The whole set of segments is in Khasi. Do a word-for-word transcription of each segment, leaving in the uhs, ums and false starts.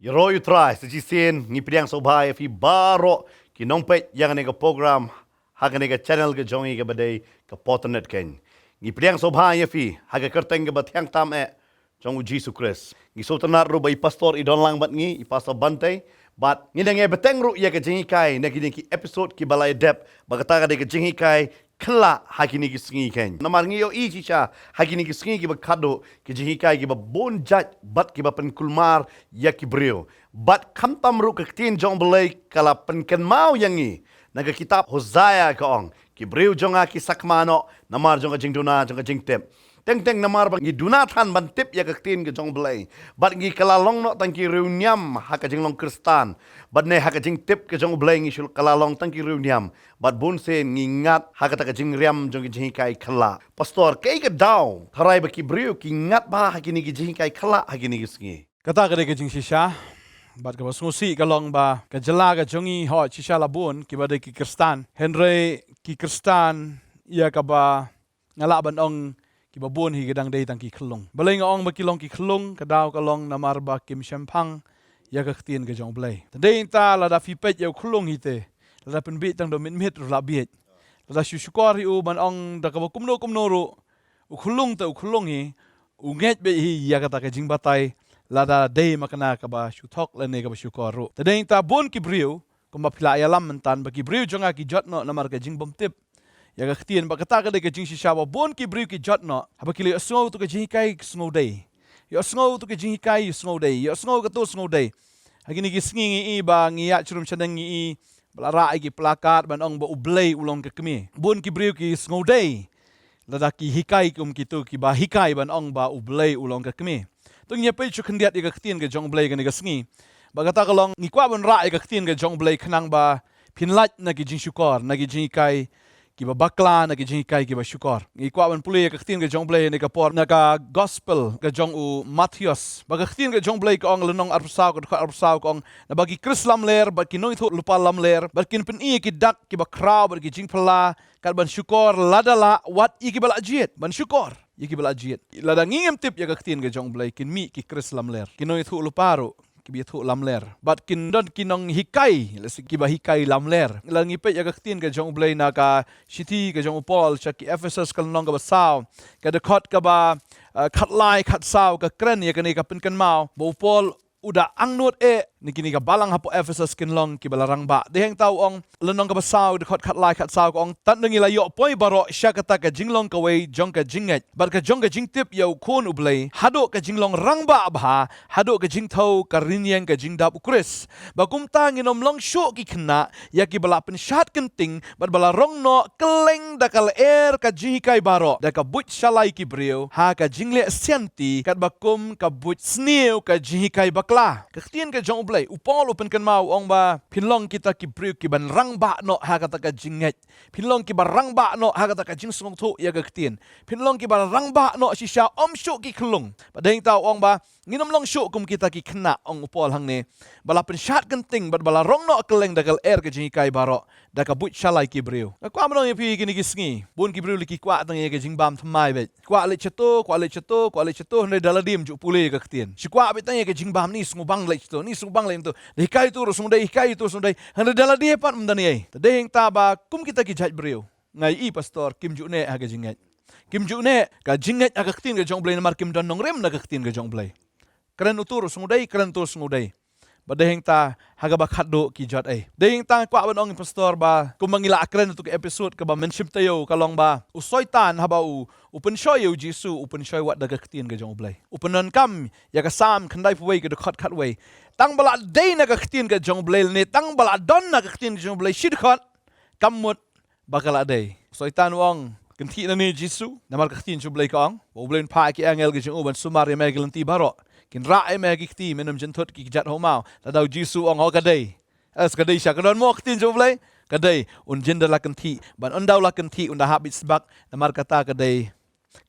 Ïaroh ïa U Trai sa shisien, ngi pdiang sngewbha ïa phi baroh ki nongpeit ïa kane ka program ha kane ka channel ka jong ngi kaba dei ka Pop Internet Keiñ. Ngi pdiang sngewbha ïa phi ha ka kyrteng kaba thiang tam eh jong U Jisu Khrist. Ngi sngewtynnat ruh ba i pastor i don lang bad ngi, i Pastor Bantei, bad ngi dang ïa bteng ruh ïa ka jinghikai na kine ki episode kiba la ïadep, ba kata ka dei ka jinghikai khynnah ha kine ki sngi keiñ. Namar ngi ïohi shisha ha kine ki sngi kiba khadduh, ki jinghikai kiba bun jait bad kiba pynkulmar ïa ki briew. Bad khamtam ruh ka ktien jong U Blei ka la pynkynmaw ïa ngi na ka kitab Hosea, ka ong, ki briew jong nga ki sakma noh namar jong ka jingduna jong ka jingtip. Teng teng namar ba ngi duna than ban tip ïa ka ktien ka jong U Blei, bad ngi kylla long noh tang ki riewniam ha ka jinglong Khristan, bad ne ha ka jingtip ka jong U Blei ngi shu kylla long tang ki riewniam, bad bun sien ngi ngat ha kata ka jingriam jong ki jinghikai khynnah. Pastor, kaei ka daw tharai ba ki briew ki ngat bha ha kine ki jinghikai khynnah ha kine ki sngi? Kata ka dei ka jingshisha. Bad kaba sngewsih ka long ba ka jylla ka jong ngi, hooid, shisha la bun kiba dei ki Khristan, hynrei ki Khristan ïa kaba nga lah ban ong kiba bun hi ki dang dei tang ki khyllung. Balei nga ong ba ki long ki khyllung? Ka daw ka long namar ba kim shemphang ïa ka ktien ka jong U Blei. Te dei nangta lada phi peit ïa u khyllung hi te, lada pynbiej tang da u miet miet ruh la biej. Lada shu shukor hi u ban ong da kaba kumno kumno ruh, u khyllung te u khyllung hi, u ngeit beit hi ïa kata ka jingbatai lada dei ma kane kaba shu thok lane kaba shukor ruh. Te dei nangta bun ki briew, kumba phi la ïalam mynta, ba ki briew jong nga ki jot noh namar ka jingbymtip ïa ka ktien. Bad kata ka dei ka jingshisha ba bun ki briew ki jot noh haba ki la ïohsngew tu ka jinghikai, ki sngewdei. Ïohsngew tu ka jinghikai, ïohsngew dei. Ïohsngew katu, sngewdei. Ha kine ki sngi ngi i ba ngi ïaid sha rum sha neng, ngi i ba la rah ïa ki plakat ban ong ba U Blei u long ka kmie. Bun ki briew ki sngewdei lada ki hikai kum kitu kiba hikai ban ong ba U Blei u long ka kmie. To ngin ïa peit shu khyndiat ïa ka ktien ka jong U Blei kane ka sngi. Bad kata ka long, ngi kwah ban rah ïa ka ktien ka jong U Blei khnang ba phin lait na ki jingshukor, na ki jinghikai kiba bakla, na ki jinghikai kiba shukor. Ngi kwah ban pule ïa ka ktien ka jong U Blei ha kane ka por na ka gospel ka jong u Mathaios. Bad ka ktien ka jong U Blei ka ong, lynnong arphew saw, ka dkhot arphew saw, ka ong, naba ki Khrist lamler bad ki nongïathuhlypa lamler, bad kin pyni ïa ki dak kiba khraw bad ki jingphylla, kat ban shukor lada lah, wat ïa kiba la jied. Ban shukor ïa kiba la jied. Lada ngi ngim tip ïa ka ktien ka jong U Blei, kin mih ki Khrist lamler, ki nongïathuhlypa ruh kiba ïathuh lamler, bad kin don ki nonghikai, lehse kiba hikai lamler. Lada ngi peit ïa ka ktien ka jong U Blei na ka shithi ka jong u Paul sha ki Ephesus, ka lynnong kaba saw, ka dkhot kaba, eh, khatlai khatsaw, ka kren ïa kane, ka pynkynmaw ba u Paul u da angnud eh na kine ka balang hapoh Ephesus kin long kiba la rangbah. Dei hangta u ong, lynnong kaba saw, dkhot khatlai khatsaw, ka ong, tad ngi la ïoh poi baroh sha kata ka jinglong kawei jong ka jingngeit bad ka jong ka jingtip ïa U Khun U Blei, haduh ka jinglong rangbah bha, haduh ka jingthew ka rynïeng ka jingdap U Khrist. Ba kumta ngin ym long shuh ki khynnah ïa kiba la pynshad kynting bad ba la rong noh kylleng da ka lyer ka jinghikai baroh, da ka buit shalai ki briew ha ka jingleh sianti, katba kum ka buit sniew ka jinghikai bakla. Ka ktien ka jong U Blei, u Paul u pynkynmaw, u ong ba phin long kita ki briew kiban rangbah noh ha kata ka jingngeit. Phin long kiba rangbah noh ha kata ka jingsngewthuh ïa ka ktien. Phin long kiba rangbah noh shisha, ym shuh ki khyllung. Bad dei hangta u ong ba ngin ym long shuh kum kita ki khynnah, ong u Paul hangne, ba la pynshad kynting bad ba la rong noh kylleng da ka lyer ka jinghikai baroh, da ka buit shalai ki briew. Nga kwah ban ong ïa phi kine ki sngi, bun ki briew lei ki kwah tang ïa ka jingbam thymmai beit. Kwah leit shato, kwah leit shato, kwah leit shato, hynrei da lade ym ju pule ïa ka ktien. Shi kwah beit tang ïa ka jingbam, ni sngewbang leit shato, ni sngewbang leit shato. Da hikai tu ruh sngewdei, hikai tu sngewdei, hynrei da lade pat ym don ei. Te dei hangta ba kum kita ki jait briew, nga ïohi pastor, kim ju neh ha ka jingngeit. Kim ju neh ka jingngeit ha ka ktien ka jong U Blei namar kim don nongrim na ka ktien ka jong U Blei. Kren utu ruh sngewdei, kren utu ruh sngewdei. Bad dei hangta ha kaba khadduh ki jot ei. Dei hangta kwah ban ong pastor ba kumba ngi la kren utu ka episode kaba mynshim taïew, ka long ba u Soitan haba u, u pynshoi ïa u Jisu, u pynshoi wat da ka ktien ka jong U Blei. U pyndonkam ïa ka Salm khyndaiphew wei, ka dkhot khatwei. Tang ba la dei na ka ktien ka jong U Blei, ne tang ba la don na ka ktien ka jong U Blei shi dkhot, kam mut ba ka la dei. Soitan u ong, kynthih nangne Jisu, namar ka ktien jong U Blei ka ong ba U Blei un phah ïa ki angel ki jong u ban sumar ïa me ha ki lynti baroh. Kin rah ïa me ha ki kti, men ym jynthut ki kjat hawmaw. Lada u Jisu u ong, oh, ka dei. Es, ka dei shisha, ka don mo ka ktien jong U Blei? Ka dei. Un jin da la kynthih, bad ynda u la kynthih un da hap bit sbak, namar kata ka dei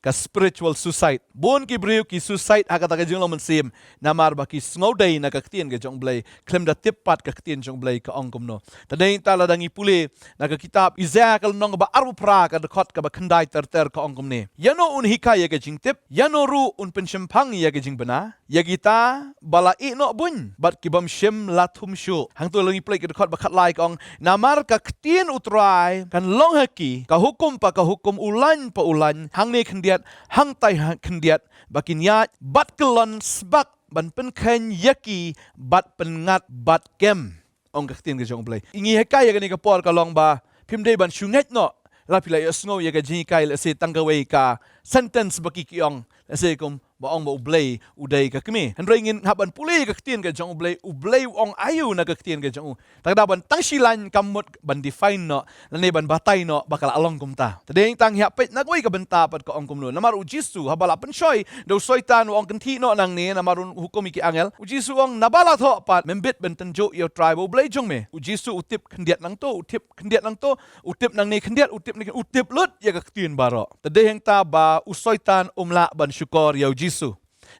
ka spiritual suicide. Bun ki briew ki suicide ha kata ka jinglong mynsiem namar ba ki sngewdei na ka ktien ka jong U Blei, khlem da tip pat ka ktien jong U Blei ka ong kumno. Te dei ta lada ngi pule na ka kitab Isaiah ka lynnong ba arphew phra ka dkhot kaba khyndai ter ter ka ong kumne: Ïano un hikai ïa ka jingtip, ïano ruh un pynshemphang ïa ka jingbna? Ïa kita ba la ïeh noh buiñ bad ki bym shym la thum shuh. Hangto la ngi pule ka dkhot ba khatlai ka ong: Namar ka ktien U Trai kan long ha ki, ka hukum pa ka hukum, u lain pa u lain, hangne khyndiat, hangtai ha khyndiat, ba kin ïaid bad kyllon sbak ban pynkheiñ ïa ki bad pynngat bad kem. Ong ka ktien ka jong U Blei. Ngi hikai ïa kane ka por ka long ba phim dei ban shu ngeit noh la phi la ïohsngew ïa ka jinghikai, lehse tang kawei ka sentence ba ki ki ong, lehse kum ba ong ba U Blei u dei ka kmie. Hynrei ngin hap ban pule ïa ka ktien ka jong U Blei, U Blei u ong aïu na ka ktien ka jong u. Te ka daw ban tang shi lain kam mut ban define noh lane ban batai noh ba ka la long kumta. Te dei tang ïa peit na kawei ka bynta pat ka ong kumno. Namar U Jisu haba la pynshoi da u Soitan, u ong, kynthih noh nangne namar un hukum ïa ki angel. U Jisu u ong, naba la thoh pat, mem bit ban tynjuh ïa U Trai ba U Blei jong me. U Jisu u tip khyndiat nangto, u tip khyndiat nangto, u tip nangne khyndiat, u tip nangne, u tip lut ïa ka ktien baroh. Te dei hangta ba u Soitan um lah ban shukor ïa U Jisu.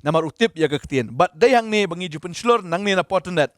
Namar u tip ïa ka ktien. Bad dei hangne ba ngi ju pynshlur nangne na Portland.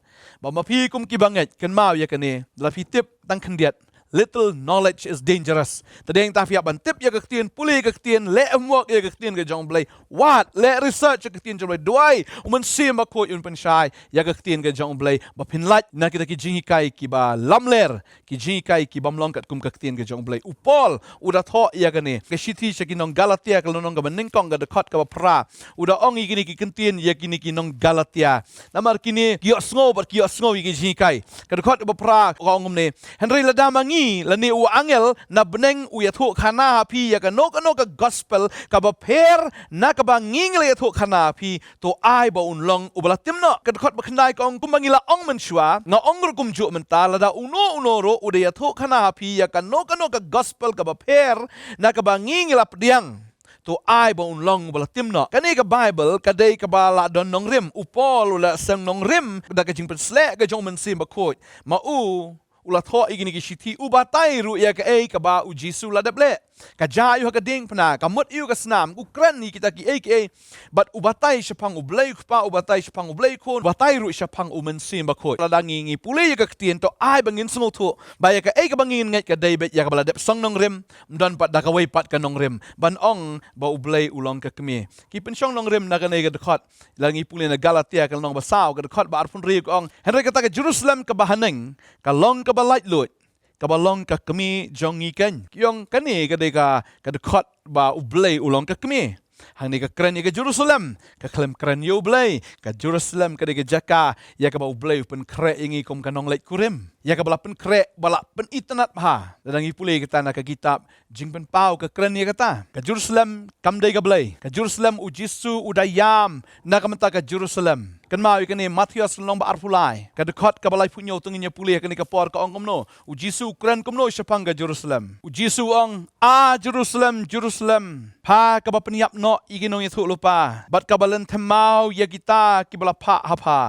Ba ma phi kum ki bangeit, kynmaw ïa kane, la phi tip tang khyndiat. Little knowledge is dangerous. Te dei hangta phi hap ban tip ïa ka ktien, pule ïa ka ktien, leh homework ïa ka ktien ka jong U Blei. Wad, leh research ïa ka ktien jong U Blei. Duwai u Mynsiem Bakhuid un pynshai ïa ka ktien ka jong U Blei, ba phin lait na kita ki jinghikai kiba lamler, ki jinghikai ki bym long katkum ka ktien ka jong U Blei. U Paul u da thoh ïa kane, ka shithi sha ki nong Galatia ka lynnong kaba nyngkong ka dkhot kaba phra. U da ong ïa kine ki kyntien ïa kine ki nong Galatia. Namar kine ki ïohsngew bad ki ïohsngew ïa ki jinghikai. Ka dkhot kaba phra ka ong kumne: Hynrei lada ma ngi lane u angel na bneng u ïathuhkhana ha phi ïa kano kano ka gospel kaba pher na kaba ngi ngi la ïathuhkhana ha phi, to ai ba un long uba la tim noh. Ka dkhot ba khyndai ka ong, kumba ngi la ong mynshuwa, nga ong ruh kumjuh mynta, lada uno uno ruh u da ïathuhkhana ha phi ïa kano kano ka gospel kaba pher na kaba ngi ngi la pdiang, to ai ba un long uba la tim noh. Kane ka Baibl ka dei kaba la don nongrim. U Paul u la seng nongrim da ka jingpynsleh ka jong U Mynsiem Bakhuid. Ma u u la thoh ïa kine ki shithi, u batai ruh ïa kaei kaba U Jisu u la dep leh. Ka jia ïa u ha ka diengphna, ka mut ïa u ha ka snam, u kren ïa kita kiei kiei. Bad u batai shaphang U Blei Kpa, u batai shaphang U Blei Khun, u batai ruh shaphang U Mynsiem Bakhuid. Lada ngi ngi pule ïa ka ktien, to ai ba ngin sngewthuh ba ïa kaei kaba ngin ngeit ka dei beit ïa kaba la dep song nongrim, ym don pat da kawei pat ka nongrim ban ong ba U Blei u long ka kmie. Ki pynshong nongrim na kane ka dkhot, la ngi pule na Galatia ka lynnong ba saw ka dkhot ba arphew hynriew ka ong: Hynrei kata ka Jerusalem kaba haneng ka long kaba laitluid, kaba long ka kmie jong ngi keiñ. Ki ong kane ka dei ka, ka dkhot ba U Blei u long ka kmie. Hangne ka kren ïa ka Jerusalem, ka khlem kren ïa U Blei. Ka Jerusalem ka dei ka jaka ïa kaba U Blei u pynkhreh ïa ngi kum ka nongleit kurim, ïa kaba la pynkhreh, ba la pynitynnad bha. Lada ngi pule kata na ka kitab Jingpynpaw ka kren ïa kata. Ka Jerusalem kam dei ka blei. Ka Jerusalem U Jisu u da ïam na ka bynta ka Jerusalem. Kynmaw ïa kane, Mathaios lynnong ba arphew lai, ka dkhot kaba laiphew hynñiew, to ngin ïa pule ha kane ka por ka ong kumno. U Jisu u kren kumno shaphang ka Jerusalem. U Jisu u ong: A Jerusalem, Jerusalem, pha kaba pynïap noh ïa ki nongïathuhlypa bad kaba lynthem maw ïa kita kiba la phah ha pha.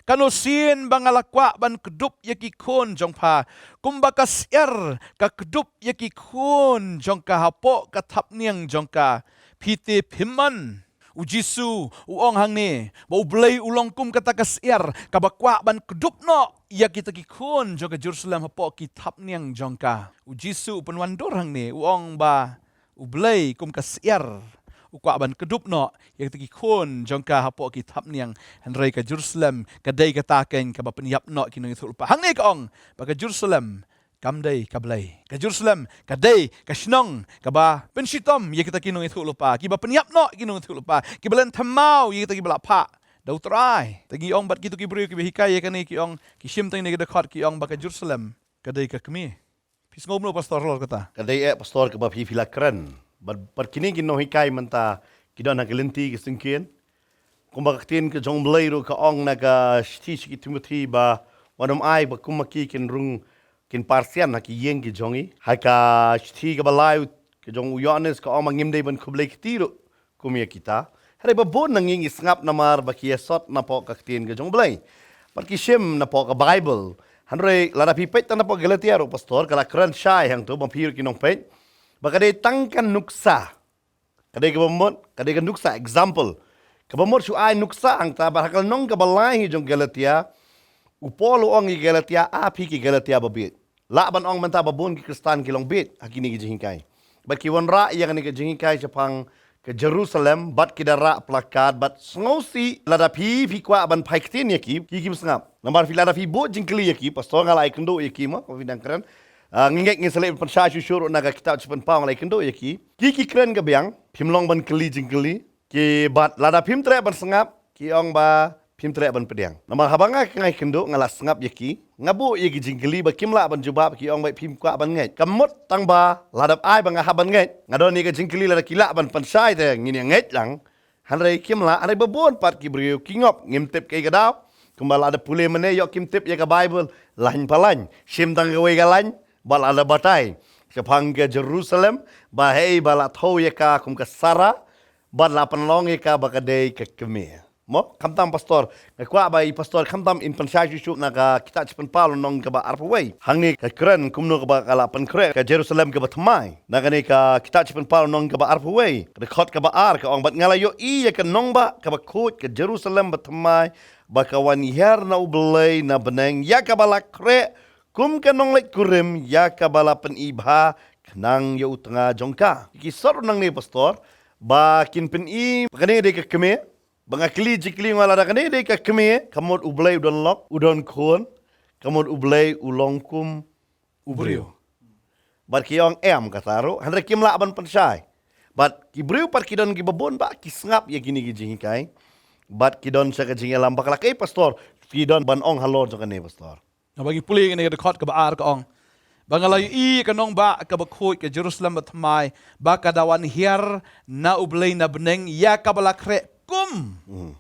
Katno sien ba nga la kwah ban kdup ïa ki khun jong pha, kumba ka syiar ka kdup ïa ki khun jong ka hapoh ka thapniang jong ka, phi te phim mon. U Jisu u ong hangne ba U Blei u long kum kata ka syiar kaba kwah ban kdup noh ïa kita ki khun jong ka Jerusalem hapoh ki thapniang jong ka. U Jisu u pynwandur hangne, u ong ba U Blei kum ka syiar u kwah ban kdup noh ïa kita ki khun jong ka hapoh ki thapniang. Hynrei ka Jerusalem ka dei kata keiñ kaba pynïap noh ki nongïathuhlypa. Hangne ka ong ba ka Jerusalem kam dei ka blei. Ka Jerusalem ka dei ka shnong kaba pynshitom ïa kita ki nongïathuhlypa, kiba pynïap noh ki nongïathuhlypa, kiba lynthem maw ïa kita kiba la phah da U Trai. Te ngi ong bad kito ki briew kiba hikai ïa kane, ki ong, ki shim tang ïa kane ka dkhot, ki ong ba ka Jerusalem ka dei ka kmie. Phi sngew kumno, Pastor, halor kata? Ka dei, eh, Pastor, kaba phi, phi la kren. Bad, bad kine ki nonghikai mynta ki don ha ki lynti ki syngkien. Kumba ka ktien ka jong U Blei ruh ka ong na ka shithi sha ki Timothi ba wat nym ai ba kum ma ki kin rung, kin parsian ha ki ïing ki jong ngi. Ha ka shithi kaba lai ka jong u Ïoannis ka ong ba ngim dei ban khublei kti ruh kum ïa kita. Hynrei ba bun na ngi ngi sngap namar ba ki ïasot napoh ka ktien ka jong U Blei, bad ki shim napoh ka Baibl. Hynrei lada phi peit tang napoh Galatia ruh, Pastor, ka la kren shai hangto ba phi ruh ki nongpeit, ba ka dei tang ka nuksa. Ka dei kaba mut, ka dei ka nuksa, example. Kaba mut shu ai nuksa hangta, bad ha ka lynnong kaba lai hi jong Galatia, u Paul u ong ïa ki Galatia, ah phi ki Galatia babieit. Lah ban ong mynta ba bun ki Khristan ki long bieit ha kine ki jinghikai. Bad ki wanrah ïa kane ka jinghikai shaphang ka Jerusalem, bad ki da rah placard, bad sngewsih lada phi, phi kwah ban phai ktien ïa ki, ki kim sngap. Namar phi lada phi buh jingkylli ïa ki, pastor nga la ai kynduh ïa ki mo, phi dang kren. Ah, ngi ngeit ngin sa leh pynshai shuh shuh ruh na ka kitab Jingpynpaw nga la ai kynduh ïa ki. Ki ki kren ka biang, phim long ban kylli jingkylli. Ki bad lada phim treh ban sngap, ki ong ba phim treh ban pdiang. Namar haba nga, nga ai kynduh, nga la sngap ïa ki. Nga buh ïa ki jingkylli ba kim lah ban jubab, ki ong ba phim kwah ban ngeit. Ka mut tang ba lada ai ba nga hap ban ngeit, nga don ïa ka jingkylli, lada ki lah ban pynshai te ngin ïa ngeit lang. Hynrei kim lah, hynrei ba bun pat ki briew ki ngop, ngim tip kaei ka daw. Kumba lada pule mynne ïoh kim tip ïa ka Baibl, lain pa lain, shim tang kawei ka lain, bad lada batai shaphang ka Jerusalem, ba hei ba la thew ïa ka kum ka Sara, bad la pynlong ïa ka ba ka dei ka kmie. Mo, khamtam pastor, nga kwah ba i pastor khamtam in pynshai shuh shuh na ka kitab Jingpynpaw lynnong kaba arphew wei. Hangne ka kren kumno kaba ka la pynkhreh ka Jerusalem kaba thymmai. Na kane ka kitab Jingpynpaw lynnong kaba arphew wei, ka dkhot kaba ar ka ong, bad nga la ïohi ïa ka nongbah kaba khuid, ka Jerusalem bathymmai, ba ka wan hiar na U Blei na bneng, ïa kaba la khreh kum ka nongleit kurim, ïa kaba la pyni bha khnang ïa u tnga jong ka. Ki sot ruh nangne pastor, ba kin pyni ba kane dei ka kmie. Ba nga kylli jingkylli nga, lada kane dei ka kmie, ka mut U Blei u don lok, u don khun, ka mut U Blei u long kum u briew. Bad ki ong em kata ruh, hynrei kim lah ban pynshai. Bad ki briew pat ki don kiba bun ba ki sngap ïa kine ki jinghikai. Bad ki don sha ka jingïalam bakla, kaei pastor phi don ban ong halor jong kane pastor? Naba ngi pule kane ka dkhot kaba ar ka ong, ba nga la ïohi ka nongbah kaba khuid, ka Jerusalem bathymmai, ba ka da wan hiar na U Blei na bneng, ïa kaba la khreh kum. Hmm.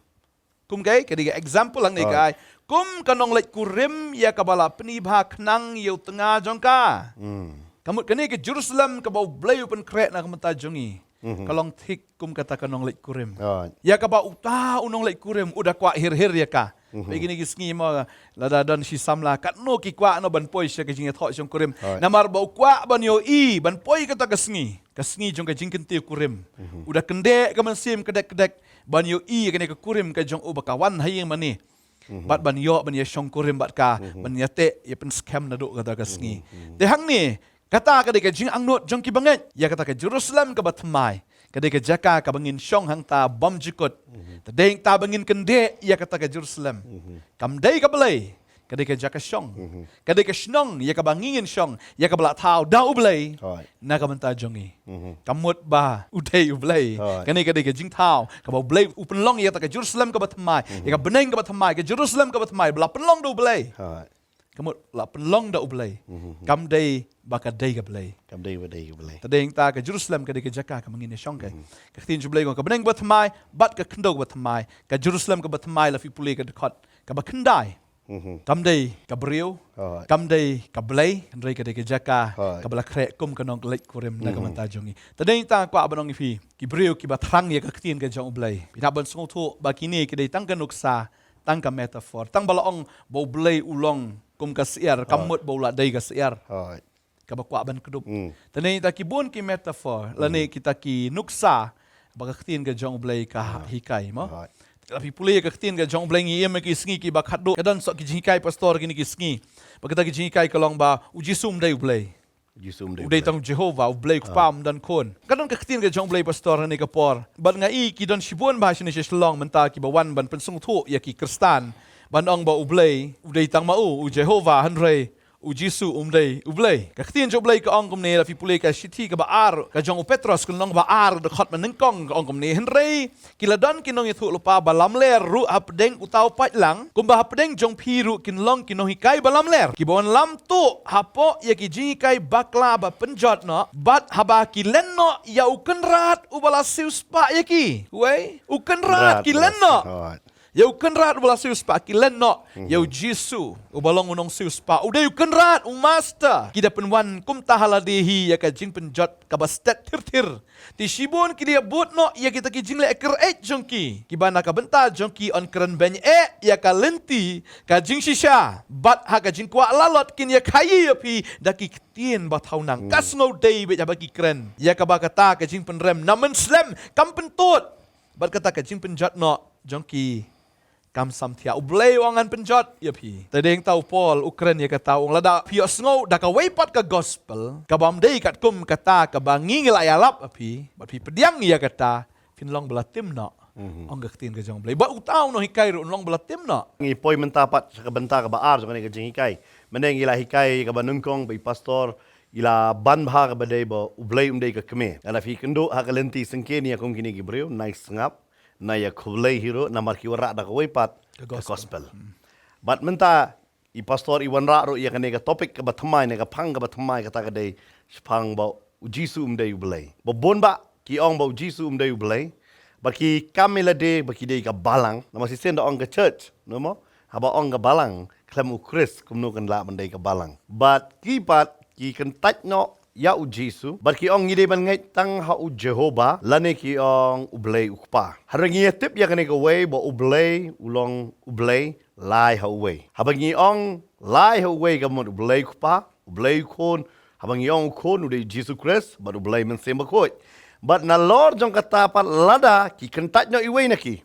Kum kaei, ka dei ka example hangne ka ai. Kum ka nongleit kurim, ïa kaba la pyni bha khnang ïa u tnga jong ka. Hmm. Ka mut kane ka Jerusalem kaba U Blei u pynkhreh na ka bynta jong ngi, mhm, ka long thik kum kata ka nongleit kurim. Right. Ïa kaba uta u nongleit kurim u da kwah hir hir ïa ka. Mhm. Peit kine ki sngi mo, lada don shi samla, katno ki kwah noh ban poi sha ka jingïathoh shongkurim. Right. Namar ba u kwah ban ïohi, ban poi kata ka sngi, ka sngi jong ka jingkyntiew kurim. Mhm. U da kyndeh ka mynsiem kdek kdek ban ïohi ïa kane ka kurim ka jong u ba ka wan ha ïing mane. Mhm. Bad ban ïoh ban ïashongkurim bad ka, mhm, ban ïateh ïapynskhem naduh kata ka sngi. Mhm, mhm. Te hangne, kata ka dei ka jingangnud jong ki bangeit ïa kata ka Jerusalem kaba thymmai. Ka dei ka jaka kaba ngin shong hangta bymjukut. Mhm. Te dei hangta ba ngin kyndeh ïa kata ka Jerusalem. Mhm. Kam dei ka blei, ka dei ka jaka shong. Mhm. Ka dei ka shnong ïa kaba ngi ngin shong, ïa kaba la thaw da U Blei. Hooid. Na ka bynta jong ngi. Mhm. Ka mut ba u dei U Blei. Hooid. Kane ka dei ka jingthaw kaba U Blei u pynlong ïa kata ka Jerusalem kaba thymmai, mhm, ïa ka bneng kaba thymmai, ka Jerusalem kaba thymmai ba la pynlong da U Blei. Hooid. Ka mut la pynlong da U Blei. Mhm. Kam dei ba ka dei ka blei. Kam dei ba dei ka blei. Te dei hangta ka Jerusalem ka dei ka jaka kaba ngin ïashong ka. Mhm. Ka ktien jong U Blei ka ong ka bneng kaba thymmai bad ka khyndew kaba thymmai. Ka Jerusalem kaba thymmai, la phi pule ka dkhot kaba khyndai. Mhm. Kam dei ka briew, hooid, kam dei ka blei, hynrei ka dei ka jaka, hooid, kaba la khreh kum ka nongleit kurim na ka, mhm, bynta jong ngi. Te dei hangta kwah ban ong ïa phi, ki briew kiba thrang ïa ka ktien ka jong U Blei, phi hap ban sngewthuh ba kine ki dei tang ka nuksa, tang ka metaphor. Tang ba la ong ba U Blei u long kum ka syiar, kam, hooid, mut ba u la dei ka syiar. Hooid. Kaba kwah ban kdup. Hmm. Te dei hangta ki bun ki metaphor, hmm, lane kita ki nuksa ba ka ktien ka jong U Blei ka, hooid, hikai mo. Hooid. La phi pule ka ktien ka jong U Blei, ngi im ïa ki sngi kiba khatduh, ka don soh ki jinghikai pastor kine ki sngi. Ba kita ki jinghikai ka long ba U Jisu um dei U Blei. U Jisu um dei U Blei. U dei tang Jehova, U Blei, ah, Kpa, um don khun. Ka don ka ktien ka jong U Blei pastor ha kane ka por. Bad nga i ki don shibun bha shane sha Shillong mynta kiba wan ban pynsngewthuh ïa ki Khristan ban ong ba U Blei u dei tang ma u, u Jehova, hynrei U Jisu um dei U Blei. Ka ktien jong U Blei ka ong kumne, la phi pule ka shithi kaba ar ka jong u Petros, ka lynnong ba ar, dkhot ba nyngkong, ka ong kumne: Hynrei ki la don ki nongïathuhlypa ba lamler ruh hapdeng uta u paidlang, kumba hapdeng jong phi ruh kin long ki nonghikai ba lamler, kiba wanlam tuh hapoh ïa ki jinghikai bakla ba pynjot noh, bad haba ki len noh ïa U Kynrad uba la siewspah ïa ki. Wei, U Kynrad, Kynrad ki len noh. Hooid. Ïa u kynrad uba la siewspah ki len noh ïa u Jisu uba long u nongsiewspah. U dei u kynrad, u master. Ki da pynwan kumta ha lade hi ïa ka jingpynjot kaba stet thir thir. Te shibun ki da ïabud noh ïa kita ki jingleh kyreit jong ki, kiba na ka bynta jong ki yn kren beiñ eh ïa ka lynti ka jingshisha. Bad ha ka jingkwah lalot kin ïa khaïi ïa phi da ki ktien ba thaw nang. Ka sngew dei beit haba ki kren ïa kaba kata ka jingpynrem na mynslem kam pyntud. Bad kata ka jingpynjot noh jong ki kam samthiah. U Blei u ong ngan pynjot ïa phi. Te dei hangta u Paul u kren ïa kata, u ong lada phi ïohsngew da kawei pat ka gospel kaba ym dei katkum kata kaba ngi ngi la ïalap ha phi, bad phi pdiang ïa kata, phin long ba la tim noh. Ong ka ktien ka jong u Blei. Bad uta u nonghikai ruh un long ba la tim noh. Ngi poi mynta pat sha ka bynta kaba ar jong kane ka jinghikai. Mynne ngi la hikai kaba nyngkong ba i pastor i la ban bha kaba dei ba u Blei um dei ka kmie. Lada phi kynduh ha ka lynti syngkien ïa kum kine ki briew, nai sngap, nai ïa khublei hi ruh namar ki wanrah da kawei pat ka gospel. Bad mynta i pastor i wanrah ruh ïa kane ka topic kaba thymmai ne ka phang kaba thymmai, kata ka dei shaphang ba u Jisu um dei u Blei. Ba bun bah ki ong ba u Jisu um dei u Blei. Ba ki kam ïa lade ba ki dei ka balang. Namar shisien da ong ka church, no mo? Haba ong ka balang khlem u Khrist, kumno kan lah ban dei ka balang? Bad ki pat ki kyntait noh ïa u Jisu bad ki ong ngi dei ban ngeit tang ha u Jehobah lane ki ong u Blei u Kpa. Hynrei ngi ïa tip ïa kane kawei ba u Blei u long u Blei lai ha uwei. Haba ngi ong lai ha uwei ka mut u Blei u Kpa, u Blei u Khun. Haba ngi ong u Khun u dei u Jisu Khrist bad u Blei Mynsiem Bakhuid. Bad nalor jong kata pat lada ki kyntait noh iwei na ki,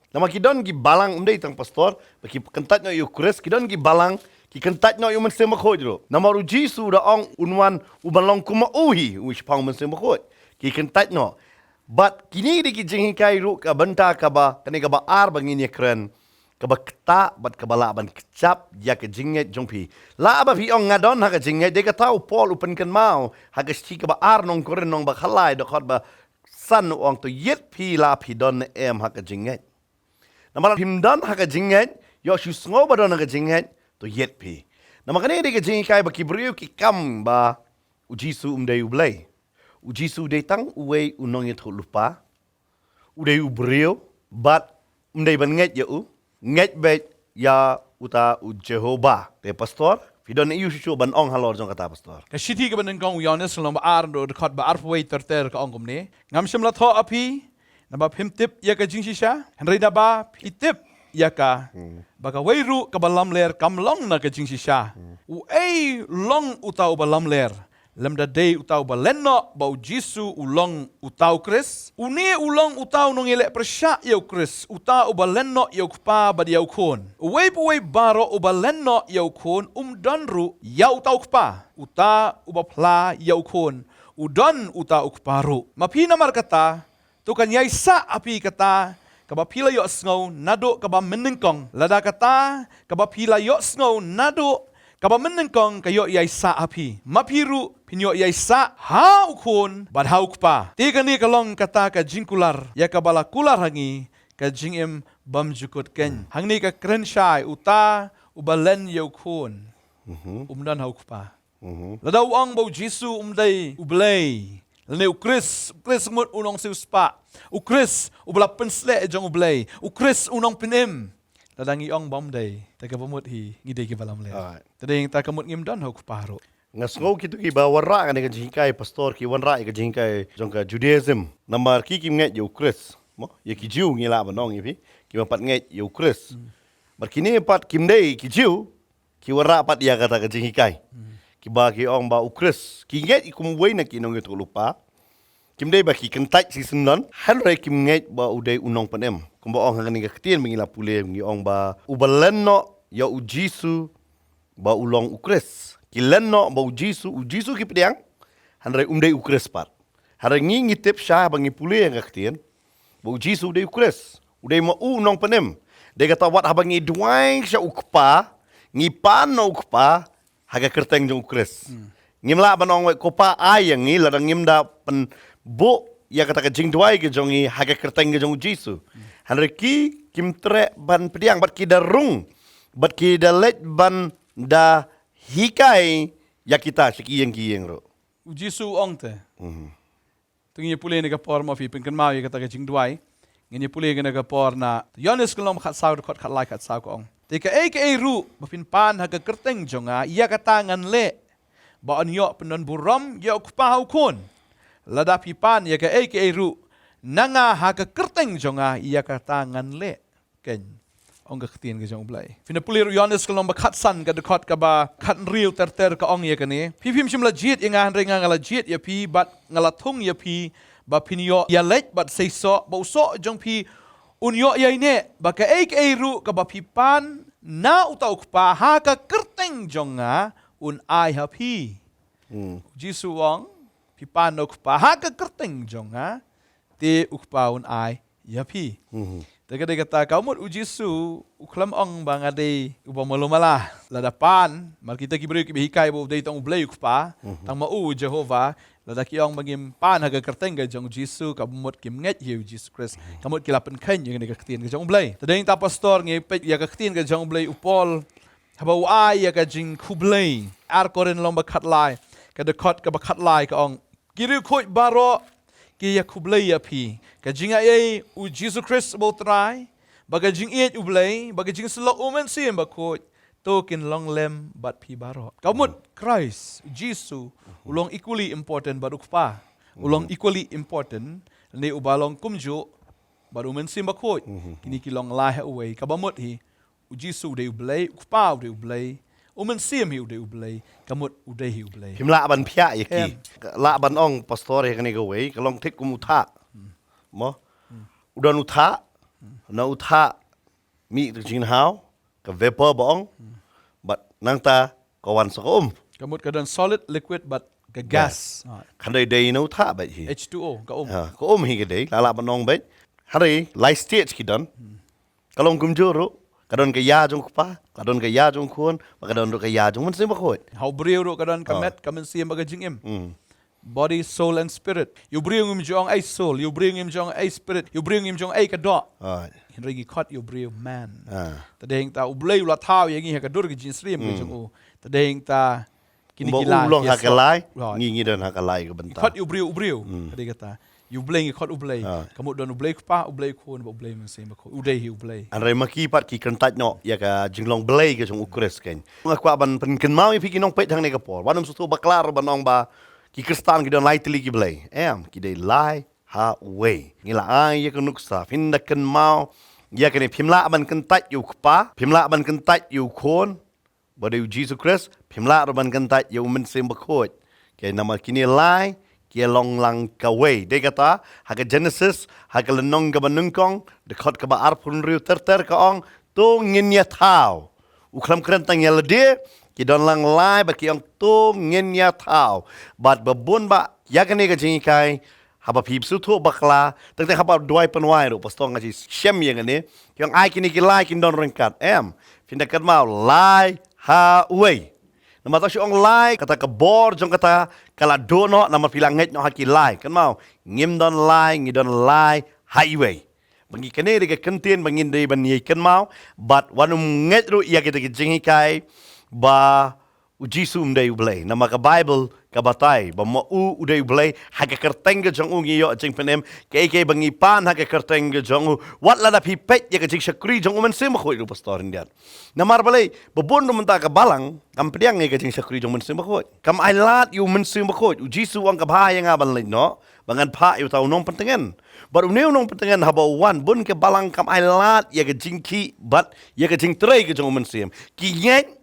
namar ki don ki balang, um dei tang pastor ba ki kyntait noh ïa u Khrist, ki don ki balang ki kyntait noh ïa u Mynsiem Bakhuid ruh. Namar u Jisu da ong un wan u ban long kum ma u hi, u shaphang u Mynsiem Bakhuid. Ki kyntait noh. Bad kine dei ki jinghikai ruh ka bynta kaba, kane kaba ar ba ngin ïa kren, kaba ktah bad kaba lah ban kjap ïa ka jingngeit jong phi. Lah ba phi ong nga don ha ka jingngeit, dei kata u Paul u pynkynmaw ha ka shithi kaba ar nong Korinth nong ba khatlai dkhot ba san u ong to ïit phi la phi don ne em ha ka jingngeit. Namar phim don ha ka jingngeit, ïoh shu sngew ba don ha ka jingngeit, to ïit phi. Namar kane dei ka jinghikai ba ki briew ki kam ba u Jisu um dei u Blei. U Jisu u dei tang uwei u nongïathuhlypa. U dei u briew bad um dei ban ngeit ïa u, ngeit beit ïa uta u Jehobah. Te pastor, phi don aiu shuh shuh ban ong halor jong kata pastor? Ka shithi kaba nyngkong u Ïoannis lynnong ba ar, dkhot ba arphew wei ter ter ka ong kumne. Ngam shym la thoh ha phi naba phim tip ïa ka jingshisha, hynrei naba phi tip ïa ka, ba kawei ruh kaba lamler kam long na ka jingshisha. Uei long uta uba lamler? Lymda dei uta uba len noh ba u Jisu u long uta u Khrist? Une u long uta u nongïaleh pyrshah ïa u Khrist, uta uba len noh ïa u Kpa bad ïa u Khun. Uwei pa uwei baroh uba len noh ïa u Khun um don ruh ïa uta u Kpa. Uta uba phla ïa u Khun u don uta u Kpa ruh. Ma phi namar kata, to kan ïaisah ha phi kata kaba phi la ïohsngew naduh kaba mynnyngkong. Lada kata kaba phi la ïohsngew naduh kaba mynnyngkong ka ïoh ïaisah ha phi, ma phi ruh phin ïoh ïaisah ha u Khun bad ha u Kpa. Te kane ka long kata ka jingkular ïa kaba la kular ha ngi ka jingim bymjukut keiñ. Hangne ka kren shai uta uba len ïa u Khun um don ha u Kpa. Lada u ong ba u Jisu um dei u Blei, lane u Khrist, u Khrist mut u nongsiewspah, u Khrist uba la pynsleh jong u Blei, u Khrist u nongpynim. Lada ngi ong ba um dei, te kaba mut hi ngi dei kiba lamler. Te dei hangta ka mut ngim don ha u Kpa ruh. Nga sngew kito kiba wanrah kane ka jinghikai pastor ki wanrah ïa ka jinghikai jong ka Judaism. Namar ki kim ngeit ïa u Khrist. Mo, ïa ki Jiw ngi lah ban ong ïa phi, ki ma pat ngeit ïa u Khrist. Bad kine pat kim dei ki Jiw, ki wanrah pat ïa kata ka jinghikai. Kiba ki ong ba u Khrist, ki ngeit ïa kum uwei na ki nongïathuhlypa. Kim dei ba ki kyntait shisyndon, hynrei kim ngeit ba u dei u nongpynim. Kumba ong ha kane ka ktien ba ngi la pule, ngi ong ba uba len noh ïa u Jisu ba u long u Khrist. Ki len noh ba u Jisu, u Jisu ki pdiang, hynrei um dei u Khrist pat. Hynrei ngi ngi tip shai ba ngi pule ïa ka ktien ba u Jisu u dei u Khrist, u dei ma u u nongpynim. Dei kata wat haba ngi duwai sha u Kpa, ngi pan na u Kpa ha ka kyrteng jong u Khrist. Ngim lah ban ong wei ko Pa ai ïa ngi lada ngim da pynbuh ïa kata ka jingduwai ka jong ngi ha ka kyrteng ka jong u Jisu. Hynrei ki kim treh ban pdiang bad ki da rung bad ki da leit ban da hikai ïa kita sha ki ïing ki ïing ruh. U Jisu u ong te. To ngin ïa pule ne ka por ma phi pynkynmaw ïa kata ka jingduwai. Ngin ïa pule kane ka por na Ïoannis ka lynnong ba khatsaw, dkhot khatlai khatsaw ka ong. Te kaei kaei ruh ba phin pan ha ka kyrteng jong nga, ïa kata ngan leh, ba yn ïoh pyndon burom ïa u Kpa ha u Khun. Lada phi pan ïa kaei kaei ruh na nga ha ka kyrteng jong nga, ïa kata ngan leh. Keiñ, ong ka ktien ka jong U Blei. Phin da pule ruh Ïoannis ka lynnong ba khatsan, ka dkhot kaba khathynriew ter ter ka ong ïa kane. Phi phim shym la jied ïa nga, hynrei nga nga la jied ïa phi, bad nga la thung ïa phi, ba phin ïoh ïaleit bad seisoh, ba u soh jong phi un ïoh ïaineh, ba kaei kaei ruh kaba phi pan na uta u Kpa ha ka kyrteng jong nga, un ai ha phi. Hmm. U Jisu u ong, phi pan na u Kpa ha ka kyrteng jong nga, te u Kpa un ai ïa phi. Mhm. Te ka dei kata, ka mut U Jisu u khlem ong ba nga dei uba malu mala. Lada pan, mar kita ki briew kiba hikai ba u dei tang U Blei u Kpa, mhm, tang ma u Jehova, lada ki ong ba ngim pan ha ka kyrteng ka jong U Jisu, ka mut kim ngeit ïa U Jisu Khrist. Mhm. Ka mut ki la pynkheiñ ïa kane ka ktien ka jong U Blei. Te dei ta pastor, ngi peit ïa ka ktien ka jong U Blei, u Paul haba u ai ïa ka jingkhublei. Ar Korinth lynnong ba khatlai, ka dkhot kaba khatlai ka ong, ki riewkhuid baroh ki ïa khublei ïa phi. Ka jingaiei U Jisu Khrist uba U Trai, bad ka jingïeit U Blei, bad ka jingsyllok U Mynsiem Bakhuid, to kin long lem bad phi baroh. Ka mut Khrist Jisu u long equally important bad u Kpa. U long equally important, ne uba long kumjuh bad U Mynsiem Bakhuid. Mhm. Kine ki long lai ha uwei, kaba mut hi, U Jisu u dei U Blei, u Kpa u dei U Blei, U Mynsiem hi u dei U Blei, ka mut u dei hi U Blei. Phim lah ban phiah ïa ki. Em. Lah ban ong pastor ïa kane kawei, ka long thik kum u thah. Hmm. Mo? Hmm. U don u thah, hmm, na u thah mih ka jingngaw, ka vapor ba ong, hmm, bad nangta ka wan sa ka um. Ka mut ka don solid, liquid bad ka gas. Gas. Ah. Kane dei na u thah bad hi. H two O, ka um. Ha, ka um hi ka dei, lah lah ban ong bad. Hynrei lai stage ki don. Hmm. Ka long kumjuh ruh, ka don ka ïa jong u Kpa, ka don ka ïa jong u Khun, bad ka don ruh ka ïa jong U Mynsiem Bakhuid. Ha u briew ruh ka don ka, ah, met, ka mynsiem bad ka jingim. Hmm. Body, soul and spirit. Ïa u briew ngim ju ong ei soul, ïa u briew ngim ju ong ei spirit, ïa u briew ngim ju ong ei ka doh. Ah. Hynrei ngi khot ïa u briew man. Ah. Te dei hangta U Blei u la thaw ïa ngi ha ka dur ka jingsyriem ka, hmm, jong u. Te dei hangta kine, kumba ki u lai, long ha ka lai, ngi, ngi don ha ka lai ka bynta. Khot ïa u briew, u briew. Hmm. Ka dei kata. Ïa U Blei ngi khot U Blei. Ah. Ka mut don U Blei Kpa, U Blei Khun, bad U Blei Mynsiem Bakhuid. U dei hi U Blei. Hynrei ma ki pat ki kyntait noh ïa ka jinglong Blei ka jong U Khrist keiñ. Nga kwah ban pynkynmaw ïa phi ki nongpeit hangne ka por. Wat nym sngewthuh bakla ruh ban ong ba ki Khristan ki don lai tylli ki Blei. Em, ki dei lai ha uwei. Ngi la ai ïa ka nuksa. Phin da kynmaw ïa kane, phim lah ban kyntait ïa u Kpa, phim lah ban kyntait ïa u Khun, ba dei U Jisu Khrist, phim lah ruh ban kyntait ïa U Mynsiem Bakhuid. Keiñ, namar kine lai ki long lang kawei. Dei kata, ha ka Genesis, ha ka lynnong kaba nyngkong, dkhot kaba arphew hynriew ter ter ka ong, to ngin ïa thaw. U khlem kren tang ïa lade, ki don lang lai bad ki ong to ngin ïa thaw. Bad ba bun ba ïa kane ka jinghikai, haba phi sngewthuh bakla, tang te haba duwai pynwai ruh, pastor nga ju shem ïa kane, ki ong ai kine ki lai kin don ryngkat. Em, phin da kynmaw lai ha uwei. Namar tang shu ong lai, kata ka bor jong kata ka la duh noh, namar phi la ngeit noh ha ki lai. Kynmaw, ngim don lai, ngi don lai ha iwei. Ba ngi, kane dei ka kyntien ba ngin dei ban ïa kynmaw, bad wat nym ngeit ruh ïa kita ki jinghikai ba U Jisu um dei U Blei. Namar ka Baibl ka batai ba ma u u dei U Blei, ha ka kyrteng ka jong u ngi ïoh jingpynim, kaei kaei ba ngi pan ha ka kyrteng ka jong u. Wat lada phi peit ïa ka jingshakri jong U Mynsiem Bakhuid ruh, pastor, hyndiat. Namar balei, ba bun ruh mynta ka balang kam pdiang ïa ka jingshakri jong U Mynsiem Bakhuid. Kam ailad ïa U Mynsiem Bakhuid. U Jisu u ong ka bha ïa nga ban leit noh, ba ngan phah ïa uta u nongpyntngen. Bad une u nongpyntngen haba u wan, bun ka balang kam ailad ïa ka jingkhih bad ïa ka jingtrei ka jong U Mynsiem. Ki ngeit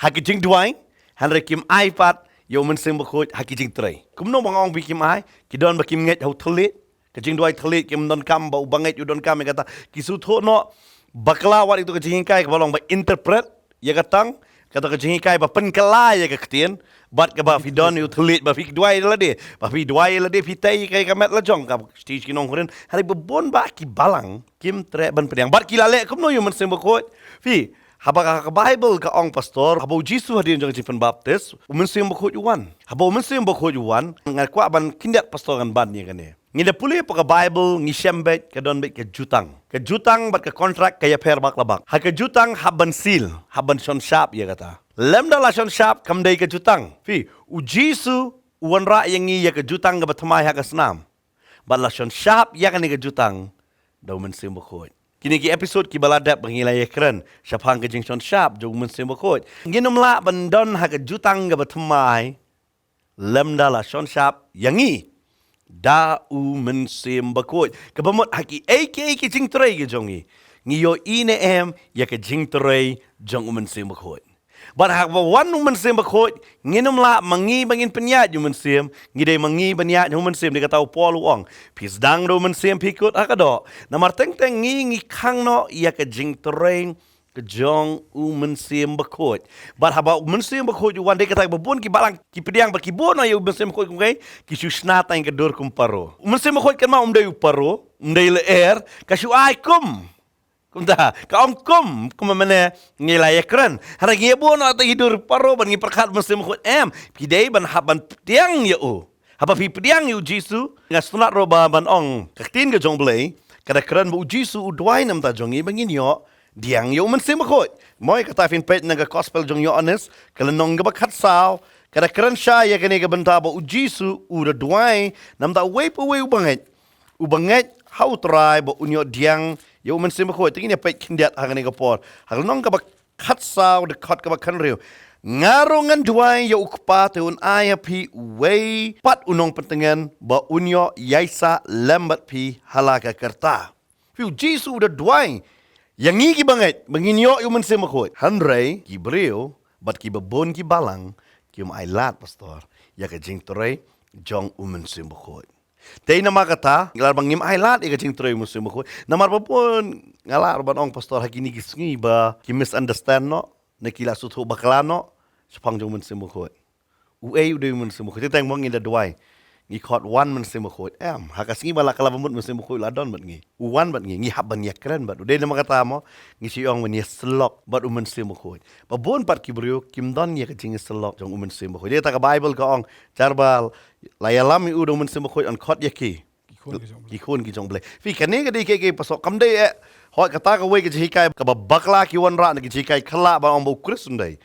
ha ka jingduwai, hynrei kim ai pat ïa U Mynsiem Bakhuid ha ka jingtrei. Kumno ba nga ong ba kim ai? Ki don ba kim ngeit ha u thylliej. Ka jingduwai thylliej kim donkam, ba u bangeit u donkam ïa kata. Ki sngewthuh noh bakla wat ïa ka jinghikai kaba long ba interpret ïa ka tang, kata ka jinghikai ba pynkylla ïa ka ktien, bad kaba phi don ïa u thylliej, ba phi duwai lade, ba phi duwai lade phi tei ïa ka met la jong, ka stage ki nongkren. Hynrei ba bun ba ki balang kim treh ban pdiang. Bad ki la leh kumno ïa U Mynsiem Bakhuid? Phi, haba ka, ka Baibl ka ong, pastor, haba U Jisu hadien jong ka jingpynbaptis, U Mynsiem Bakhuid u wan. Haba U Mynsiem Bakhuid u wan, nga kwah ban khyndiat, pastor, ngan ban ïa kane. Ngi da pule hapoh ka Baibl, ngi shem beit, ka don beit ka jutang. Ka jutang bad ka kontrak ka ïapher bak la bak. Ha ka jutang hap ban seal, hap ban shon shap ïa kata. Lymda la shon shap, kam dei ka jutang. Phi, U Jisu u wanrah ïa ngi ïa ka jutang kaba thymmai ha ka snam. Bad la shon shap ïa kane ka jutang, da u Mynsiem Bakhuid. Kine ki episode kiba la dep ba ngi la ïakren shaphang ka jingshon shap jong u Mynsiem Bakhuid. Ngin ym lah ban don ha ka jutang kaba thymmai lymda la shon shap ïa ngi da u Mynsiem Bakhuid. Kaba mut ha kiei kiei ki jingtrei ki jong ngi, ngi ïohi ne em ïa ka jingtrei jong u Mynsiem Bakhuid. Bad haba wan u Mynsiem Bakhuid, ngin ym lah ma ngi ba ngin pynïaid ïa u Mynsiem, ngi dei ma ngi ban ïaid ïa u Mynsiem. Dei kata u Paul u ong, phi sdang da u Mynsiem phi kut ha ka doh. Namar teng teng ngi ngi khang noh ïa ka jingtrei ka jong u Mynsiem Bakhuid. Bad haba u Mynsiem Bakhuid u wan, dei kata ba bun ki balang ki pdiang ba ki bun noh ïa u Mynsiem Bakhuid kum kaei, ki shu shna tang ka dur kum Paro. U Mynsiem Bakhuid kan ma um dei u Paro, um dei lyer, ka shu ai kum. Kumta, ka ong kum, kumba mynne ngi la ïakren. Hynrei ngi ïa bun noh ha i dur Paro ban ngi pyrkhat u Mynsiem Bakhuid em. Phi dei ban hap ban pdiang ïa u. Haba phi pdiang ïa u Jisu, nga sngewtynnat ruh ba ban ong ka ktien ka jong u Blei ka da kren ba u Jisu u duwai namar jong ngi ba ngin ïoh pdiang ïa u Mynsiem Bakhuid. Mo, kata phin peit na ka Gospel jong u Ïoannis, ka lynnong kaba khatsaw, ka da kren shai ïa kane ka bynta ba u Jisu u da duwai namar uwei pa uwei u bangeit, u bangeit ha u Trai ba un ïoh pdiang ïa u Mynsiem Bakhuid. Te ngin ïa peit khyndiat ha kane ka por, ha ka lynnong kaba khatsaw, dkhot kaba khathynriew. Nga ruh ngan duwai ïa u Kpa, te un ai ha phi uwei pat u nongpyntngen ba un ïoh ïaisah lem bad phi ha la ka karta. Phi, u Jisu u da duwai ïa ngi ki bangeit ba ngin ïoh ïa u Mynsiem Bakhuid. Hynrei ki briew bad kiba bun ki balang kim ailad, pastor, ïa ka jingtrei jong u Mynsiem Bakhuid. Te namar kata, lada ba ngim ailad ïa ka jingtrei u Mynsiem Bakhuid, namar ba bun, nga lah ruh ban ong, pastor, ha kine ki sngi ba ki misunderstand noh, ne ki la sngewthuh bakla noh shaphang jong u Mynsiem Bakhuid. Uei u dei u Mynsiem Bakhuid? Te teng mo ngin da duwai, ngi khot, wan Mynsiem Bakhuid. Em, ha ka sngi ba la kylla ba mut, Mynsiem Bakhuid la don bad ngi, u wan bad ngi, ngi hap ban ïakren bad u. Dei namar kata mo ngi shu ong ban ïasyllok bad u Mynsiem Bakhuid. Ba bun pat ki briew kim don ïa ka jingïasyllok jong u Mynsiem Bakhuid. Dei kata ka Baibl ka ong, jar ba la ïalam ïa u da u Mynsiem Bakhuid, yn khot ïa ki, ki khun ki jong U Blei. Phi, kane ka dei kaei kaei, pastor? Kam dei eh, hooid, kata kawei ka jinghikai kaba bakla ki wanrah, na ka jinghikai khyllah ba ong ba u Khrist un dei.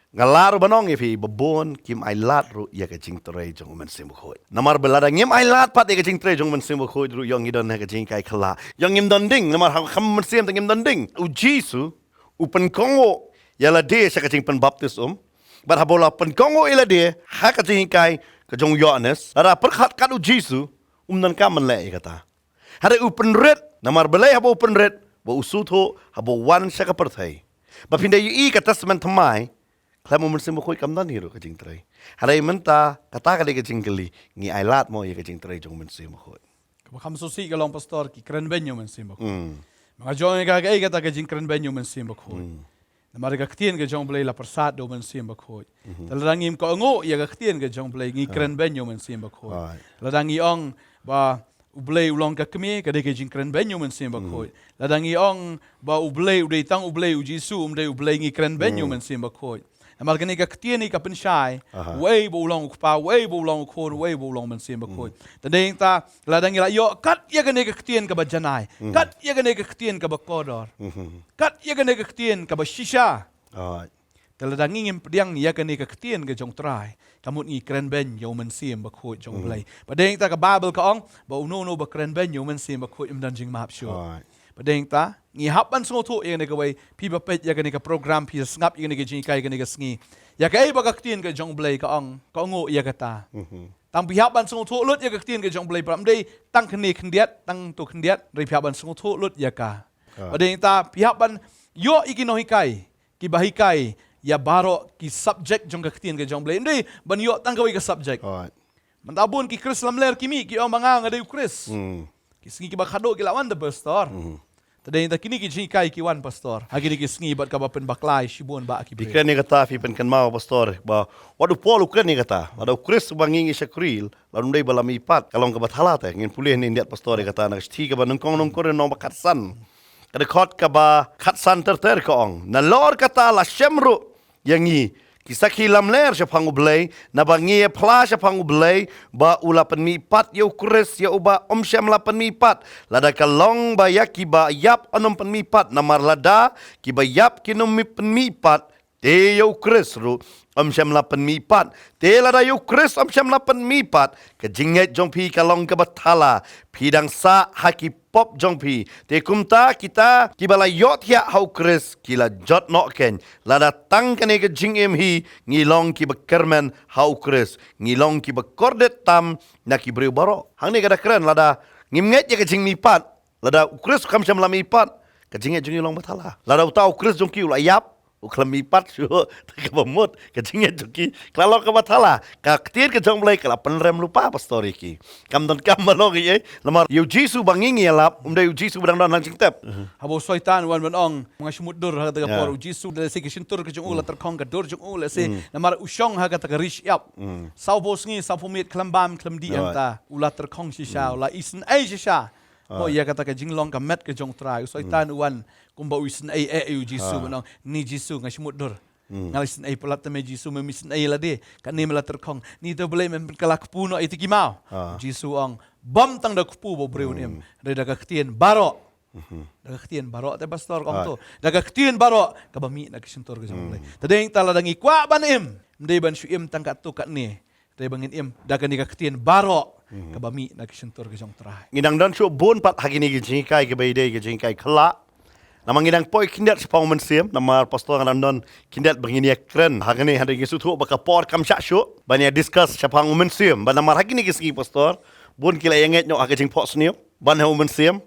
Nga lah ruh ban ong ïa phi, ba bun kim ailad ruh ïa ka jingtrei jong u Mynsiem Bakhuid. Namar ba lada ngim ailad pat ïa ka jingtrei jong u Mynsiem Bakhuid ruh, ïoh ngi don ha ka jinghikai khyllah, ïoh ngim don ding. Namar ha kham mynsiem te ngim don ding. U Jisu u pynkohnguh ïa lade sha ka jingpynbaptis um. Bad haba u la pynkohnguh ïa lade ha ka jinghikai ka jong u Ïoannis, lada pyrkhat kat u Jisu, um donkam ban leh ïa kata. Hynrei u pynrit, namar balei haba u pynrit? Ba u sngewthuh haba u wan sha ka pyrthei, ba phin da ïohi ka Testament Thymmai, khlem u Mynsiem Bakhuid kam don hi ruh ka jingtrei. Hynrei mynta kata ka dei ka jingkylli, ngi ailad mo ïa ka jingtrei jong u Mynsiem Bakhuid? Kaba kham sngewsih ka long, pastor, ki kren beiñ ïa u Mynsiem Bakhuid. Hmm. Ma nga jong ïa ka, kaei kata ka jingkren beiñ ïa u Mynsiem Bakhuid? Hmm. Namar ka ktien ka jong U Blei la pyrsad da u Mynsiem Bakhuid. Mhm. Te lada ngim kohnguh ïa ka ktien ka jong U Blei, ngi, ha, kren beiñ ïa u Mynsiem Bakhuid. Right. Lada ngi ong ba U Blei u long ka kmie, ka dei ka jingkren beiñ ïa u Mynsiem Bakhuid. Mm. Lada ngi ong ba U Blei u dei tang U Blei, u Jisu um dei U Blei, ngi kren beiñ ïa u, mm, Mynsiem Bakhuid. Namar kane ka ktien hi ka pynshai, aha, uei ba u long u Kpa, uei ba u long u Khun, uei ba u long u Mynsiem Bakhuid. Mm. Te dei ta, lada ngi la ïoh kat ïa kane ka ktien kaba janai, mm, kat ïa kane ka ktien kaba kordor, mhm, kat ïa kane ka ktien kaba shisha. Right. Te lada ngi ngim pdiang ïa kane ka ktien ka jong U Trai, ka mut ngi kren beiñ ïa u Mynsiem Bakhuid jong U, mhm, Blei. Ba dei ta ka Baibl ka ong ba uno uno ba kren beiñ ïa u Mynsiem Bakhuid ym don jingmap shuh. Right. Ba dei ta ngi hap ban sngewthuh ïa kane kawei, phi ba peit ïa kane ka program, phi sngap ïa kane ka jinghikai kane ka sngi. Ïa kaei ba ka ktien ka jong U Blei ka ong, kohnguh ïa kata. Mhm. Tang phi hap ban sngewthuh lut ïa ka ktien ka jong U Blei, ba ym dei tang kane khyndiat, tang to khyndiat, hynrei phi hap ban sngewthuh lut ïa ka. Ah. Ba dei ta phi hap ban ïoh ïa ki nonghikai kiba hikai ïa baroh ki subject jong ka ktien ka jong U Blei. Ym dei ban ïoh tang kawei ka subject. Right. Mynta bun ki Khrist lamler ki mih, ki ong ba nga, nga dei u Khrist. Hmm. Ki sngi kiba khadduh ki la wan da pastor. Hmm. Te dei ta kine ki jinghikai ki wan, pastor, ha kine ki sngi bad kaba pynbakla ïa shibun ba ki briew. Phi kren ïa kata, phi pynkynmaw, pastor, ba wat u Paul u kren ïa kata, lada u Khrist ba ngi ngi shakri, lada ym dei ba la mihpat, ka long kaba thala te. Ngin pule hangne khyndiat, pastor, ïa kata na ka shithi kaba nyngkong na u Korinth lynnong ba khatsan, ka dkhot kaba khatsan ter ter, ka ong, nalor kata la shem ruh ïa ngi ki sakhi lamler shaphang U Blei, naba ngi ïa phla shaphang U Blei ba u la pynmihpat ïa u Khrist ïa uba ym shym la pynmihpat, lada ka long ba ïa kiba ïap yn ym pynmihpat. Namar lada kiba ïap kin ym pynmihpat, Te ïa u Khrist ruh ym shym la pynmihpat. Te lada ïa u Khrist ym shym la pynmihpat, ka jingngeit jong phi ka long kaba thala. Phi dang sah ha ki pop jong phi. Te kumta kita kiba la ïohthiah ha u Khrist ki la jot noh kein. Lada tang kane ka jingim hi ngi long kiba kyrmen ha u Khrist, ngi long kiba kordit tam na ki briew baroh. Hangne ka da kren, lada ngim ngeit ïa ka jingmihpat, lada u Khrist kam shym la mihpat, ka jingngeit jong ngi long bathala. Lada uta u Khrist jong ki u la ïap, u khlem mihpat shuh, te kaba mut ka jingngeit jong ki ka la long kaba thala. Ka ktien ka jong U Blei ka la pynrem lypa, pastor, ïa ki. Kam donkam ban long ei ei, namar ïa u Jisu ba ngi ngi ïalap, um dei u Jisu ba dang don ha jingtep. Haba u Soitan u wan ban ong, nga shu mutdur ha kata ka por, u Jisu, lehse ki shyntur ki jong u la tyrkhong, ka dur jong u lehse, namar u shong ha kata ka ri shyiap. Saw phew sngi, saw phew miet khlem bam khlem dih hangta, u la tyrkhong shisha, u la isynei shisha. Mo, ïa kata ka jinglong ka met ka jong u Trai, u Soitan u wan kumba u isynei eh ïa u Jisu, ban ong, ni Jisu, nga shu mutdur. Nga la isynei palat, te me Jisu mem isynei lade, kane me la tyrkhong. Ni te balei mem pynkylla kpu noh ïa kiti ki maw? U Jisu u ong, bym tang da kpu ba u briew un im, hynrei da ka ktien baroh. Da ka ktien baroh, te pastor ka ong to. Da ka ktien baroh kaba mih na ka shyntur ka jong U Blei. Te dei nangta lada ngi kwah ban im, ym dei ban shu im tang katto katne. Te ba ngin im da kane ka ktien baroh kaba mih na ka shyntur ka jong u Trai. Ngi dang don shuh bun pat ha kine ki jinghikai kiba ïadei ki jinghikai khyllah. Namar ngi dang poi khyndiat shaphang u Mynsiem, namar pastor, nga dang don khyndiat ba ngin ïa kren ha kane, hynrei ngi sngewthuh ba ka por kam shah shuh ban ïa discuss shaphang u Mynsiem. Ba namar ha kine ki sngi, pastor, bun ki la ïa ngeit noh ha ka jingphohsniew ban ha u Mynsiem.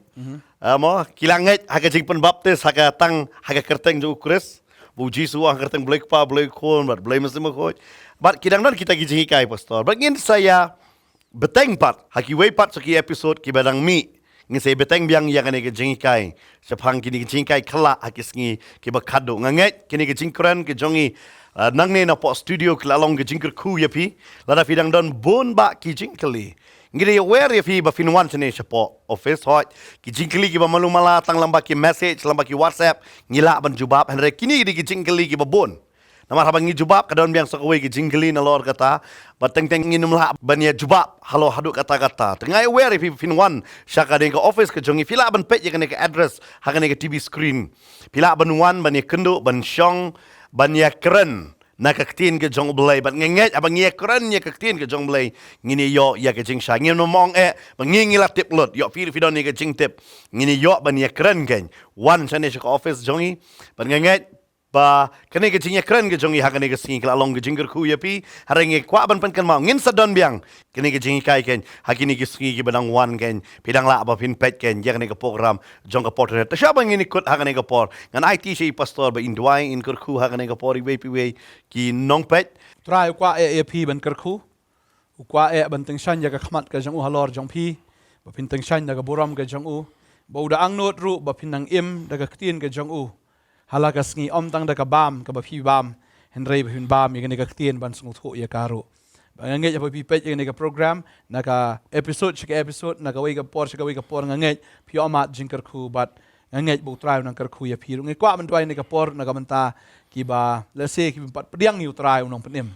Mo, ki la ngeit ha ka jingpynbaptis ha ka tang, ha ka kyrteng jong u Khrist. Ba u Jisu u ong ha ka kyrteng Blei Kpa, Blei Khun bad Blei Mynsiem Bakhuid. Bad ki dang don kita ki jinghikai, pastor. Bad ngin sa ïa bteng pat ha kiwei pat sha ki episode kiba dang mih. Ngin sa ïa bteng biang ïa kane ka jinghikai shaphang kine ki jinghikai khyllah ha ki sngi kiba khadduh. Nga ngeit kine ki jingkren ki jong ngi, ah, nangne napoh studio ki la long ki jingkyrkhu ïa phi. Lada phi dang don bun bah ki jingkylli, ngi dei aware ïa phi ba phin wan shane shapoh office, hooid. Ki jingkylli kiba malu mala tang lyngba ki message, lyngba ki WhatsApp, ngi lah ban jubab, hynrei kine ki dei ki jingkylli kiba bun. Namar haba ngi jubab, ka don biang sa kawei ki jingkylli nalor kata, bad teng teng ngin ym lah ban ïa jubab halor haduh katta katta. Te nga ai aware ïa phi, phin wan sha kane ka office ka jong ngi, phi lah ban peit ïa kane ka address ha kane ka T V screen. Phi lah ban wan ban ïa kynduh, ban shong, ban ïa kren na ka ktien ka jong U Blei. Bad nga ngeit haba ngi ïa kren ïa ka ktien ka jong U Blei, ngin ïa ïoh ïa ka jingshai. Ngin ym ong eh ba ngi ngi la tip lut, ïoh phi ruh phi don ïa ka jingtip. Ngin ïa ïoh ban ïa kren kein. Wan shane sha ka office jong ngi. Bad nga ngeit ba kane ka jingïakren ka jong ngi ha kane ka sngi ka la long ka jingkyrkhu ïa phi. Hynrei ngi kwah ban pynkynmaw, ngin sa don biang kane ka jinghikai kein ha kine ki sngi kiba dang wan kein. Phi dang lah ba phin peit kein ïa kane ka program jong ka Por Tynrai. Te shuwa ba ngin ïa kut ha kane ka por, ngan aiti sha i pastor ba in duwai, in kyrkhu ha kane ka por, iwei pa iwei ki nongpeit. U Trai u kwah eh ïa phi ban kyrkhu. U kwah eh ban tyngshaiñ ïa ka khmat ka jong u halor jong phi, ba phin tyngshaiñ da ka burom ka jong u, ba u da angnud ruh ba phin nang im da ka ktien ka jong u ha la ka sngi, ym tang da ka bam kaba phi bam, hynrei ba phin bam ïa kane ka ktien ban sngewthuh ïa ka ruh. Ba nga ngeit haba phi peit ïa kane ka program na ka episode sha ka episode, na kawei ka por sha kawei ka por, nga ngeit phi ïohmad jingkyrkhu, bad nga ngeit ba U Trai u nang kyrkhu ïa phi ruh. Ngi kwah ban duwai ïa kane ka por na ka bynta kiba lehse ki bym pat pdiang ïa U Trai U Nongpynim.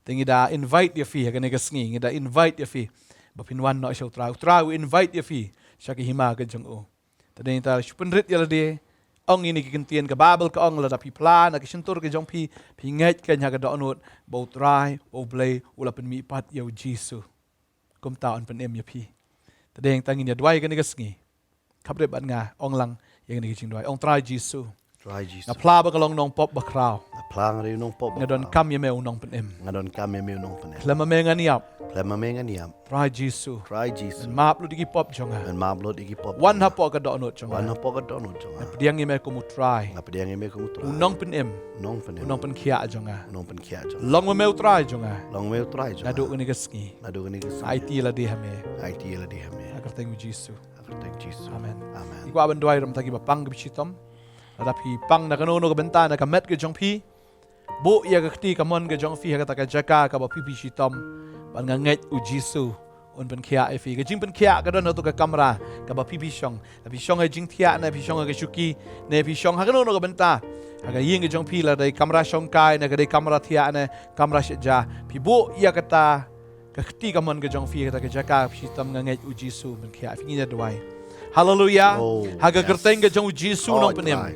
Te ngi da invite ïa phi ha kane ka sngi, ngi da invite ïa phi ba phin wan noh sha U Trai. U Trai u invite ïa phi sha ka hima ka jong u. Te dei nangta shu pynrit ïa lade, ong ïa kine ki kyntien. Ka Baibl ka ong, lada phi phla na ka shyntur ka jong phi, phi ngeit kein ha ka dohnud ba U Trai, ba U Blei u la pynmihpat ïa u Jisu, kumta un pynim ïa phi. Te dei nangta ngin ïa duwai kane ka sngi. Khapdep bad nga, ong lang ïa kane ka jingduwai. Ong, Trai Jisu, Trai Jisu, nga phla ba nga long nongpop bakhraw. Nga phla nga long nongpop bakhraw. Nga donkam ïa me U Nongpynim. Nga donkam ïa me U Nongpynim. Khlem ma me ngan ïap. Khlem ma me ngan ïap. Trai Jisu, Trai Jisu, men map lut ïa ki pop jong nga. Men map lut ïa ki pop jong nga. Wan hapoh ka dohnud jong nga. Wan hapoh ka dohnud jong nga. Nga pdiang ïa me kum U Trai. Nga pdiang ïa me kum U Trai. U Nongpynim. U Nongpynim. U Nongpynkhiah jong nga. U Nongpynkhiah jong nga. Long ma me U Trai jong nga. Long ma me U Trai jong nga. Naduh kane ka sngi. Naduh kane ka sngi. Aiti ïa lade ha me. Aiti ïa lade ha me. Ha ka kyrteng U Jisu. Ha ka kyrteng Jisu. Amen. Amen. Ngi kwah ban duwai ruh mynta kiba pang kiba shitom. Lada phi pang na kano kano ka bynta na ka met ka jong phi, buh ïa ka kti kamon ka jong phi ha kata ka jaka kaba phi phi shitom. Bad nga ngeit U Jisu un pynkhiah ïa phi. Ka jingpynkhiah ka don hato ka kamra kaba phi phi shong. Lada phi shong ha jingthiah, ne phi shong ha ka shuki, ne phi shong ha kano kano ka bynta, ha ka ïing ka jong phi, lada dei kamra shongkai, ne ka dei kamra thiah, ne kamra shet ja, phi buh ïa kata ka kti kamon ka jong phi ha kata ka jaka phi shitom, nga ngeit U Jisu un pynkhiah ïa phi. Ngin ïa duwai. Haleluia. Oh, yes. Ha ka kyrteng ka jong U Jisu U Nongpynim, Trai,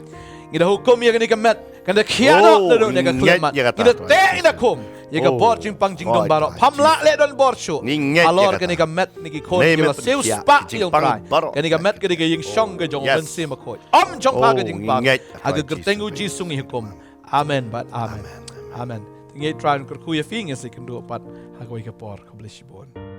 ngi da hukum ïa kane ka met Kan da khiah noh naduh ne ka klim mat. Ngi da teh ïa ka khum ïa ka bor jingpang jingdum baroh. Pham lah leh don bor shuh. Halor kane ka met ne ki khun ki la siew spah ïa U Trai. Kane ka met ka dei ka ïingshong ka jong U Mynsiem Bakhuid. Ym jong pha ka jingpang. Ha ka kyrteng U Jisu ngi hukum. Amen bad amen. Amen. Ngi trai kyrkhu ïa phi, ngi sa ïakynduh pat ha kawei ka por. God bless you both.